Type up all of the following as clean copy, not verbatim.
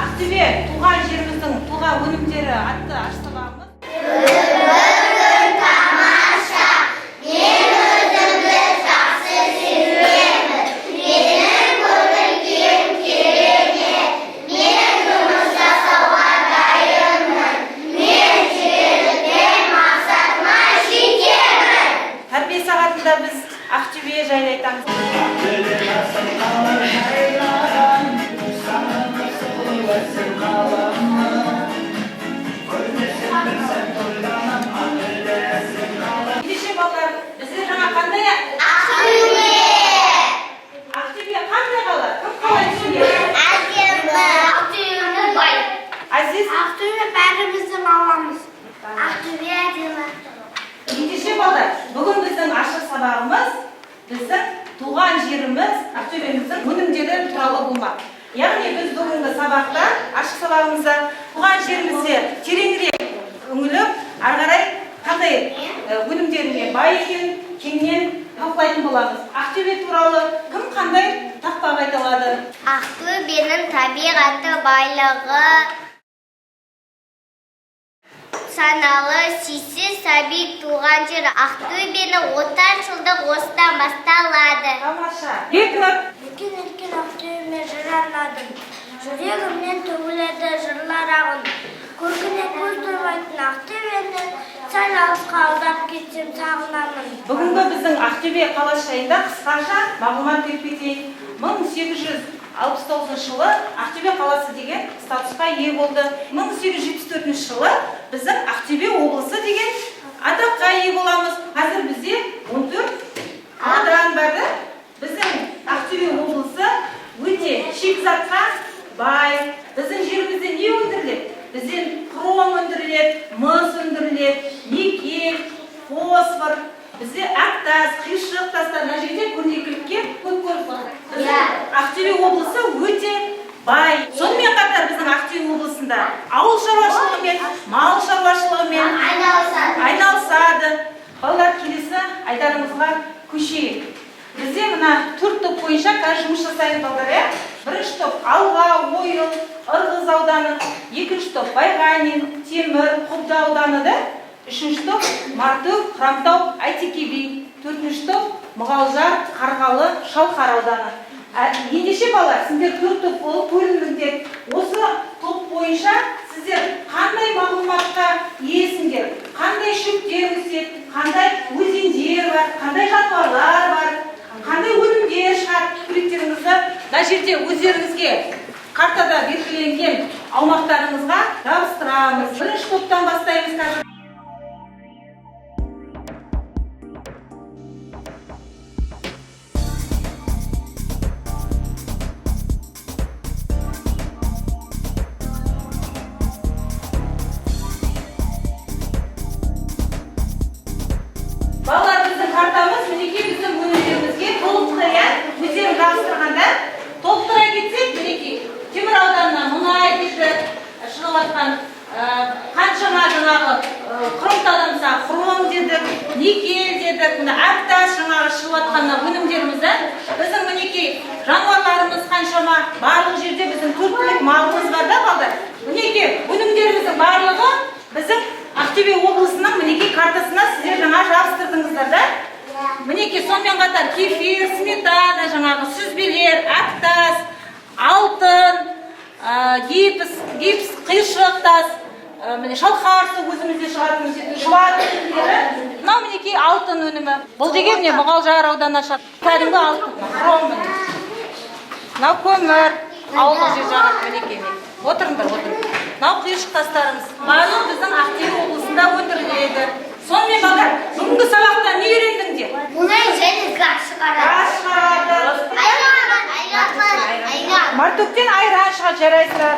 Ақтөбе туған жеріміздің туған өнімдері атты ашық сабағымыз. Тәрбие сағатында біз Ақтөбе жайлы айтамыз. Ендеше, балалар, біздер жаңа қандай Ақтөбе қандай қала? Кім қалай түсінеді? Әдемі. Бай. Азиз. Ақтөбе бәріміздің аламыз. Ақтөбе әдемі. Ендеше, балалар, бүгін біздің ашық сабағымыз біздің туған жеріміз Ақтөбеміздің өнімдері туралы болмақ. Яғни біз бүгінгі сабақта, ашық сабағымызда туған жерімізде тереңірек үңіліп, ары қарай қандай өнімдеріне бай екенін кеңінен талқылайтын боламыз. Ақтөбе туралы кім қандай тақпақ айта алады? Ақтөбенің табиғаты байлығы саналы сүйсіз сәби туған жер. Ақтөбенің отаншылдық осыдан басталады. Тамаша. Бекнұр. Үлкен үлкен Ақтөбеме жыр арнадым. Жүрегімнен төгіледі жырлар ағын. Көркіне көз тоймайтын Ақтөбені сәл алысқа алдап кетсем сағынамын. Бүгінгі біздің Ақтөбе қаласы жайында қысқаша мағлұмат беріп кетейін. 1869 жылы Ақтөбе қаласы деген статусқа ие болды. 1874 жылы біздің Ақтөбе облысы деген атаққа ие боламыз. Қазір бізде 14 аудан бар да? Біздің Ақтөбе облысы өте шикізатқа бай. Біздің жерімізде не өндіріледі? Бізден хром өндіріледі, мыс өндіріледі, никель, фосфор. Бізде әктас, қиыршық тастар, мына жерде көрнекілікке көп көріп. Біздің Ақтөбе облысы өте бай. Сонымен қатар біздің Ақтөбе облысында ауыл шаруашылығымен, мал шаруашылығымен Айналысады. айналысады. Балалар, келесі айдарымызға көшейік. Бізде мына төрт топ бойынша қазір жұмыс жасаймыз, балалар, иә? Бірінші топ Алға, Ойыл, Ырғыз ауданы, екінші топ Байғанин, Темір, Қобда ауданы да, үшінші топ Мартөк, Хромтау, Әйтеке би, төртінші топ Мұғалжар, Қарғалы, Шалқар ауданы. Ендеше, балалар, сендер төрт топ болып бөліндіңдер. Осы топ бойынша сіздер қандай мағлұматқа иесіңдер? Қандай шөптер өседі, қандай өзендер бар, қандай жануарлар бар, қандай өнімдер шығады? Суреттеріңізді мына жерде өздеріңізге картада белгіленген аумақтарыңызға жабыстырамыз. Бірінші топтан бастаймыз қазір. Балалар, біздің картамыз мінекей біздің өнімдерімізге толықты, иә? Өздерің жабыстырғанда толықтыра кетсек, мінекей Темір ауданынан мұнай дейді шығып жатқан, қаншама жаңағы Хромтаудан мысалы хром дедік, никель дедік, мына әктас жаңағы шығып жатқан мына өнімдеріміз да. Біздің мінекей жануарларымыз қаншама, барлық жерде біздің төрт түлік малымыз бар да, балдар. Мінекей өнімдеріміздің барлығы біздің Ақтөбе облысының мінекей картасына сіздер жаңа жабыстырдыңыздар да. Мінекей сонымен қатар кефир, сметана, жаңағы сүзбелер, әктас, алтын, гипс, гипс, қиыршық тас, міне шалқар су өзімізде шығатын шұбар өнімдері. Мынау мінекей алтын өнімі. Бұл деген міне Мұғалжар ауданынан шығады. Кәдімгі алтын, хром міне. Мынау көмір, ауылдық жер жағады мінекей. Отырыңдар, отырыңдар. Мынау қиыршық тастарымыз. Барлығы біздің Ақтөбе облысында өндіріледі. Сонымен, балалар, бүгінгі сабақта не үйрендіңдер? Мұнай және газ шығарады. Газ шығарады. Айран, айран, айран. Мартөктен айран шығады, жарайсыздар.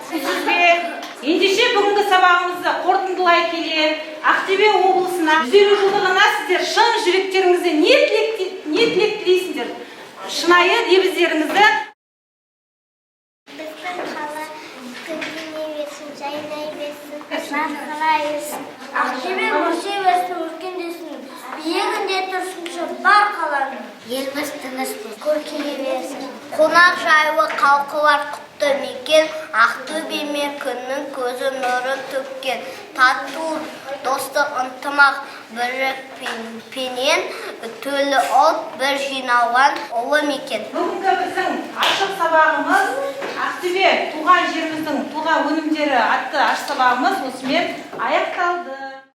Сүзбе. Ендеше бүгінгі сабағымызды қорытындылай келе, Ақтөбе облысына 150 жылдығына сіздер шын жүректеріңізден не тілек тілейсіңдер? Шынайы лебіздеріңізді. Біздің қала гүлдене берсін, жайнай берсін, жарқырай берсін. Ақтөбе өсе берсін, өркендесін, биігінде тұрсыншы бар қаланың. Еліміз тыныш болсын, көркейе берсін. Қонақ жайлы, халқы бар құтты. Құтты мекен Ақтөбеме, күннің көзі нұрын төккен. Тату достық, ынтымақ, бірлікпенен төлі ұлт бір жиналған ұлы мекен. Бүгінгі біздің ашық сабағымыз, «Ақтөбе туған жеріміздің туған өнімдері» атты ашық сабағымыз осымен аяқталды.